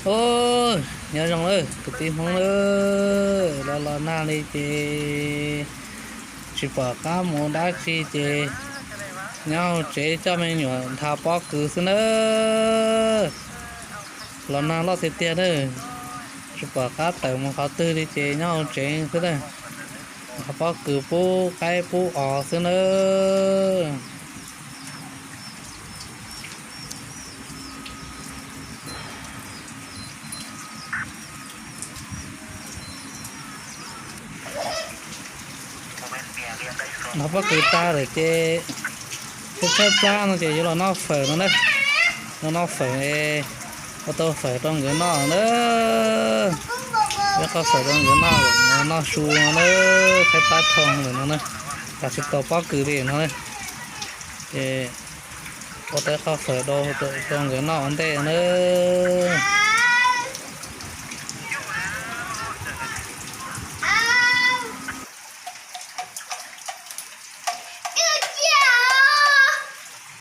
Ub, nyob zoo lawm kwv tij Hmoob na, los los nag li ces tsis pom qab mus dab tsi ces nyob hauv tsev coj me nyuam nthav pob kws xwb na. Los nag loj tiag tiag na, tsis pom qab tawm mus qhov twg li ces nyob hauv tsev xwb na, nthav pob kws pub qaib pub os xwb na. Nthav pob kws tag lawm ces tshaib tshaib plab no ces yuav los noj fawm no na. Los noj fawm, ua tau fawm rau nkawd noj na. Ua qhov fawm rau nkawd noj, noj su no na, tshaib plab dhau lawm no na, tag tsis tau pob kws li no na. Ces ua tau qhov fawm rau, rau nkawd noj ua ntej na.